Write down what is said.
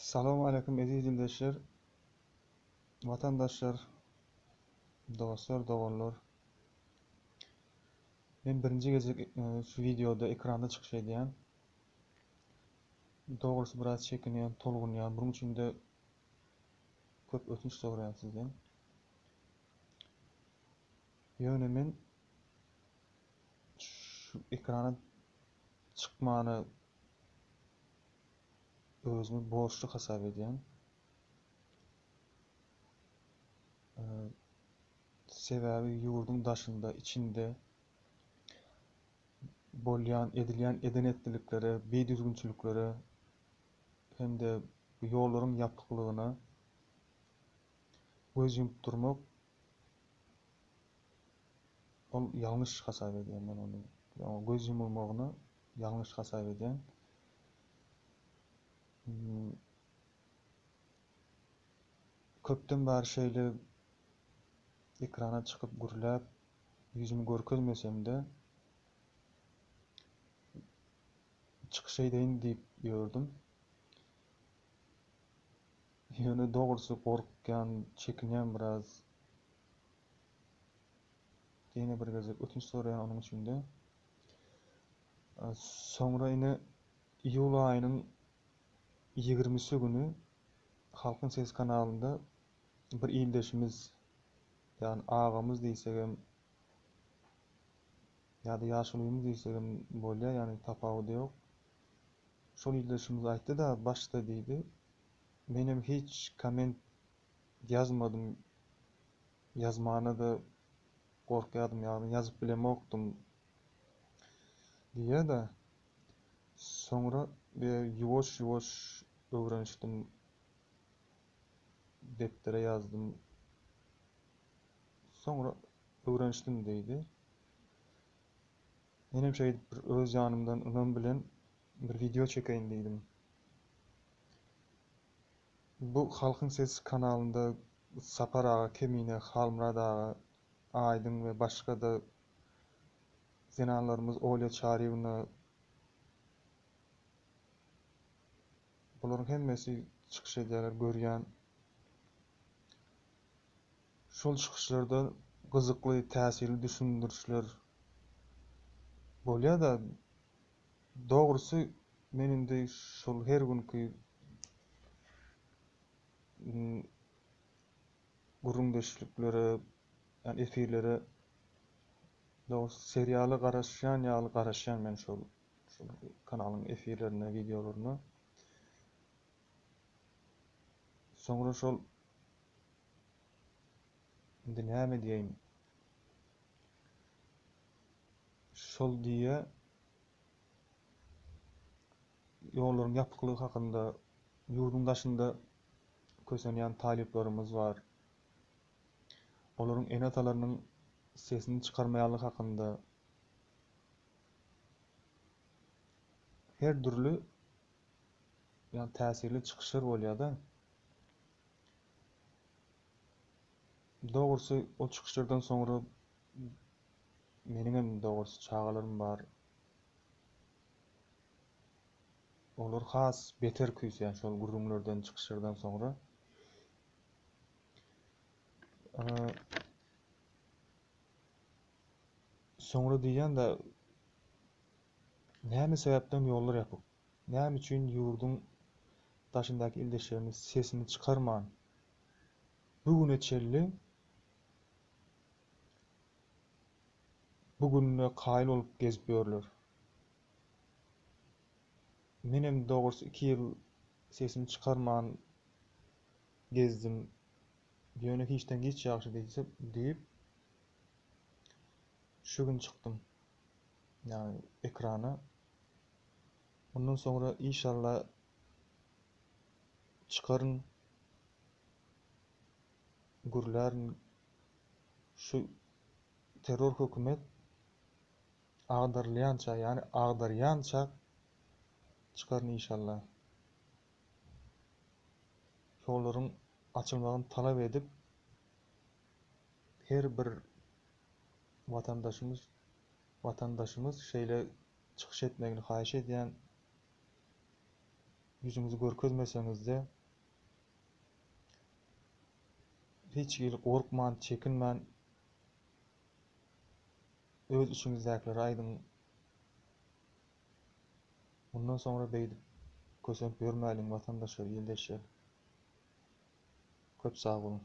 Salam aleýkum eziz ildeşler, watandaşlar, dostlar, doganlar. Men birinji gezek şu wideoda ekranda çykyş edýän. Dogrusy biraz çekinýän, tolgunýan. Bunuň üçin-de köp ötünç soraýan sizden. Ýöne men şu ekrana çykmana özümi borçly hasap edýän. Sebäbi ýurduň daşynda, içinde bolýan, edilýän eden-etdiliklere, bidüzgünçiliklere hem-de bu ýollaryň ýapyklygyna göz ýumup durmak ol ýalňyş hasap edýän men ony. Göz ýumulmagyna ýalňyş hasap edýän. Köpden bäri şeýle ekrana çykyp gürläp ýüzümi görkezmesem-de çykyş edeýin diýip ýördüm. Ýöne dogrusy gorkýan, çekinýän biraz. Ýene bir gezek ötünç soraýan onuň üçin-de. Soňra ine iýul aýynyň ýigrimisi güni Halkyň sesi kanalynda bir ildeşimiz, ýagny agamyz diýsegem ýa-da ýaşulymyz diýsegem bolýar, ýagny tapawudy ýok. Şol ildeşimiz aýtdy-da, başda diýdi, menem hiç komment ýazmadym, ýazmana-da gorkýardym, ýagny ýazyp bilemokdym diýýär-de. Soňra ýuwaş-ýuwaş öwrenişdim, depdere ýazdym. Soňra öwrenişdim diýdi. Menem şeýdip bir öz ýanymdan ynam bilen bir wideo çekeýin diýdim. Bu Halkyň sesi kanalynda Sapar aga, Kemine, Halmyrat aga, Aýdyň we başga-da zenanlarymyz Olýa Çaryýewna bularyň hemmesi çykyş edýärler görýän. Şol çykyşlarda gyzykly, täsirli düşündirişler bolýar-da, dogrusy men indi şol her günki gürrüňdeşliklere, ýagny efirlere dogrusy seriala garaşýan ýaly garaşýan men şol şol kanalyň efirlerine, wideolaryna. Soňra şol indi näme diýeýin? Şol diýýä ýollaryň ýapyklygy hakynda ýurduň daşynda kösenýän talyplarymyz bar. Olaryň ene-atalarynyň sesini çykarmaýanlygy hakynda her dürli ýagny täsirli çykyşlar bolýar-da. Dogrusy ol çykyşlardan soňra meniňem dogrusy çagalarym bar. Olar has beter küýseýän şol gürrüňlerden, çykyşlardan soňra. Soňra diýýän-de, näme sebäpden ýollar ýapyk? Näme üçin ýurduň daşyndaky ildeşlerimiz sesini çykarman, bu güne çenli bu gününe kaýyl bolup gezip ýörler? Menem dogrusy iki ýyl sesimi çykarman gezdim. Ýöne hiçden giç ýagşy diýip, şu gün çykdym. Ýagny ekrana. Mundan soňra işalla çykaryn, gürlärin. Şu terror hökümet agdarylýança, ýagny agdarýança çykaryn işalla. Ýollaryň açylmagyny talap edip her bir watandaşymyz watandaşymyz şeýle çykyş etmegini haýyş edýän. Ýüzüňizi görkezmeseňizde hiç hili gorkman, çekinmän öz içiňizdäkileri aýdyň. Mundan soňra beýdip kösenip ýörmäliň watandaşlar, ildeşler. Köp sag boluň.